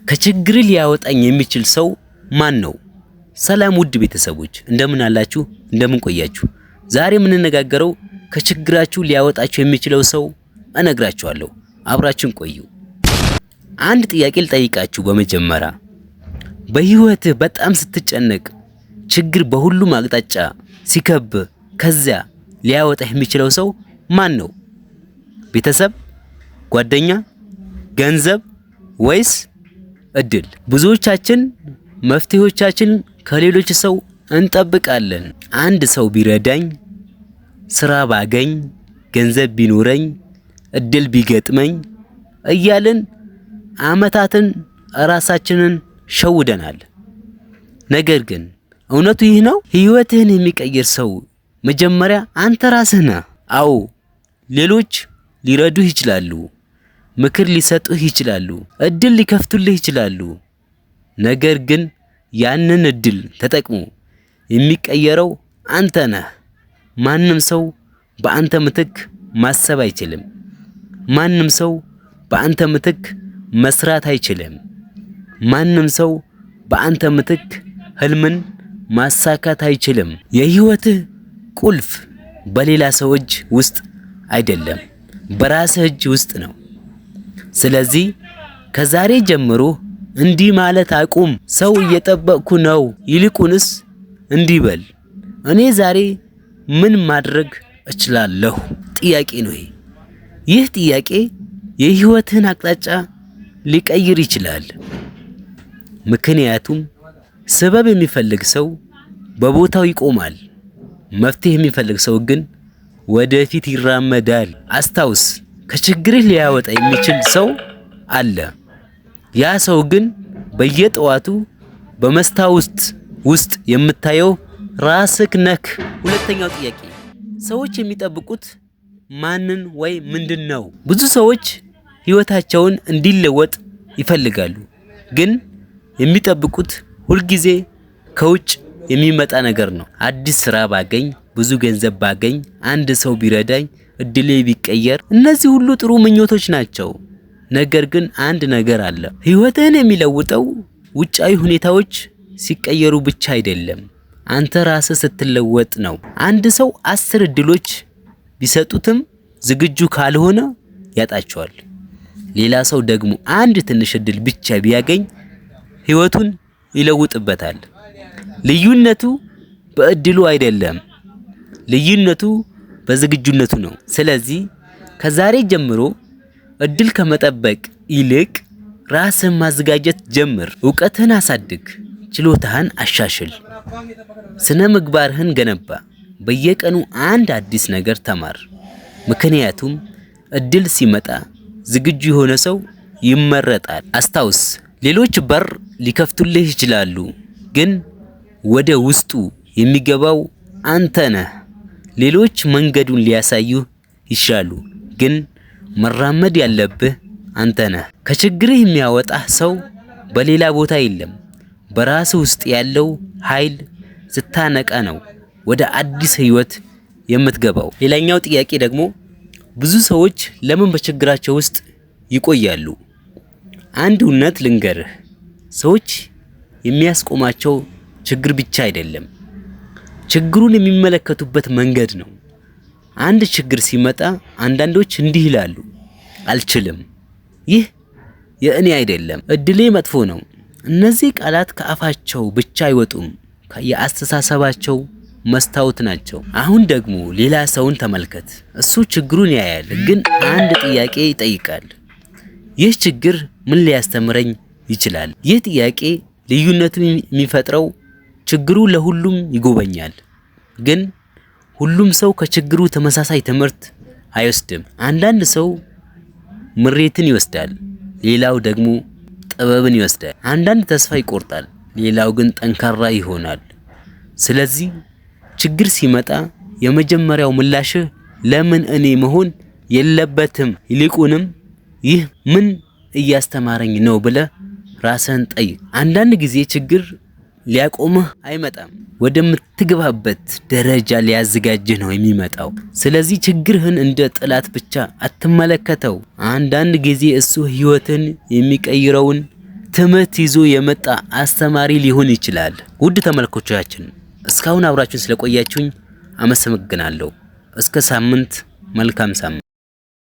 ከችግር ሊያወጣኝ የሚችል ሰው ማን ነው? ሰላም ውድ ቤተሰቦች፣ እንደምን አላችሁ? እንደምን ቆያችሁ? ዛሬ የምንነጋገረው ከችግራችሁ ሊያወጣችሁ የሚችለው ሰው እነግራችኋለሁ። አብራችን ቆዩ። አንድ ጥያቄ ልጠይቃችሁ። በመጀመሪያ በህይወትህ በጣም ስትጨነቅ፣ ችግር በሁሉም አቅጣጫ ሲከብ፣ ከዚያ ሊያወጣህ የሚችለው ሰው ማን ነው? ቤተሰብ፣ ጓደኛ፣ ገንዘብ ወይስ እድል? ብዙዎቻችን መፍትሄዎቻችን ከሌሎች ሰው እንጠብቃለን። አንድ ሰው ቢረዳኝ፣ ስራ ባገኝ፣ ገንዘብ ቢኖረኝ፣ እድል ቢገጥመኝ እያልን አመታትን ራሳችንን ሸውደናል። ነገር ግን እውነቱ ይህ ነው። ህይወትህን የሚቀይር ሰው መጀመሪያ አንተ ራስህ ነህ። አዎ፣ ሌሎች ሊረዱህ ይችላሉ፣ ምክር ሊሰጡህ ይችላሉ፣ እድል ሊከፍቱልህ ይችላሉ። ነገር ግን ያንን እድል ተጠቅሞ የሚቀየረው አንተ ነህ። ማንም ሰው በአንተ ምትክ ማሰብ አይችልም። ማንም ሰው በአንተ ምትክ መስራት አይችልም። ማንም ሰው በአንተ ምትክ ህልምን ማሳካት አይችልም። የህይወትህ ቁልፍ በሌላ ሰው እጅ ውስጥ አይደለም፣ በራስህ እጅ ውስጥ ነው። ስለዚህ ከዛሬ ጀምሮ እንዲህ ማለት አቁም። ሰው እየጠበቅኩ ነው። ይልቁንስ እንዲህ በል፣ እኔ ዛሬ ምን ማድረግ እችላለሁ? ጥያቄ ነው ይሄ። ይህ ጥያቄ የህይወትህን አቅጣጫ ሊቀይር ይችላል። ምክንያቱም ሰበብ የሚፈልግ ሰው በቦታው ይቆማል። መፍትሄ የሚፈልግ ሰው ግን ወደፊት ይራመዳል። አስታውስ፣ ከችግርህ ሊያወጣ የሚችል ሰው አለ። ያ ሰው ግን በየጠዋቱ በመስታወት ውስጥ የምታየው ራስህ ነህ። ሁለተኛው ጥያቄ፣ ሰዎች የሚጠብቁት ማንን ወይ ምንድን ነው? ብዙ ሰዎች ህይወታቸውን እንዲለወጥ ይፈልጋሉ፣ ግን የሚጠብቁት ሁልጊዜ ከውጭ የሚመጣ ነገር ነው። አዲስ ስራ ባገኝ፣ ብዙ ገንዘብ ባገኝ፣ አንድ ሰው ቢረዳኝ፣ እድሌ ቢቀየር፣ እነዚህ ሁሉ ጥሩ ምኞቶች ናቸው። ነገር ግን አንድ ነገር አለ። ህይወትህን የሚለውጠው ውጫዊ ሁኔታዎች ሲቀየሩ ብቻ አይደለም፣ አንተ ራስህ ስትለወጥ ነው። አንድ ሰው 10 እድሎች ቢሰጡትም ዝግጁ ካልሆነ ያጣቸዋል። ሌላ ሰው ደግሞ አንድ ትንሽ እድል ብቻ ቢያገኝ ህይወቱን ይለውጥበታል። ልዩነቱ በእድሉ አይደለም፣ ልዩነቱ በዝግጁነቱ ነው። ስለዚህ ከዛሬ ጀምሮ እድል ከመጠበቅ ይልቅ ራስህን ማዘጋጀት ጀምር። እውቀትህን አሳድግ፣ ችሎታህን አሻሽል፣ ስነ ምግባርህን ገነባ። በየቀኑ አንድ አዲስ ነገር ተማር። ምክንያቱም እድል ሲመጣ ዝግጁ የሆነ ሰው ይመረጣል። አስታውስ፣ ሌሎች በር ሊከፍቱልህ ይችላሉ፣ ግን ወደ ውስጡ የሚገባው አንተ ነህ። ሌሎች መንገዱን ሊያሳዩህ ይችላሉ፣ ግን መራመድ ያለብህ አንተ ነህ። ከችግርህ የሚያወጣህ ሰው በሌላ ቦታ የለም። በራስህ ውስጥ ያለው ኃይል ስታነቃ ነው ወደ አዲስ ህይወት የምትገባው። ሌላኛው ጥያቄ ደግሞ፣ ብዙ ሰዎች ለምን በችግራቸው ውስጥ ይቆያሉ? አንድ እውነት ልንገርህ፣ ሰዎች የሚያስቆማቸው ችግር ብቻ አይደለም፣ ችግሩን የሚመለከቱበት መንገድ ነው። አንድ ችግር ሲመጣ አንዳንዶች እንዲህ ይላሉ፣ አልችልም፣ ይህ የእኔ አይደለም፣ እድሌ መጥፎ ነው። እነዚህ ቃላት ከአፋቸው ብቻ አይወጡም፣ የአስተሳሰባቸው መስታወት ናቸው። አሁን ደግሞ ሌላ ሰውን ተመልከት። እሱ ችግሩን ያያል፣ ግን አንድ ጥያቄ ይጠይቃል። ይህ ችግር ምን ሊያስተምረኝ ይችላል? ይህ ጥያቄ ልዩነቱን የሚፈጥረው ችግሩ ለሁሉም ይጎበኛል፣ ግን ሁሉም ሰው ከችግሩ ተመሳሳይ ትምህርት አይወስድም። አንዳንድ ሰው ምሬትን ይወስዳል፣ ሌላው ደግሞ ጥበብን ይወስዳል። አንዳንድ ተስፋ ይቆርጣል፣ ሌላው ግን ጠንካራ ይሆናል። ስለዚህ ችግር ሲመጣ የመጀመሪያው ምላሽህ ለምን እኔ መሆን የለበትም፣ ይልቁንም ይህ ምን እያስተማረኝ ነው ብለህ ራስህን ጠይቅ። አንዳንድ ጊዜ ችግር ሊያቆምህ አይመጣም፣ ወደምትገባበት ደረጃ ሊያዘጋጅህ ነው የሚመጣው። ስለዚህ ችግርህን እንደ ጠላት ብቻ አትመለከተው። አንዳንድ ጊዜ እሱ ህይወትን የሚቀይረውን ትምህርት ይዞ የመጣ አስተማሪ ሊሆን ይችላል። ውድ ተመልካቾቻችን እስካሁን አብራችሁን ስለቆያችሁኝ አመሰግናለሁ። እስከ ሳምንት፣ መልካም ሳምንት።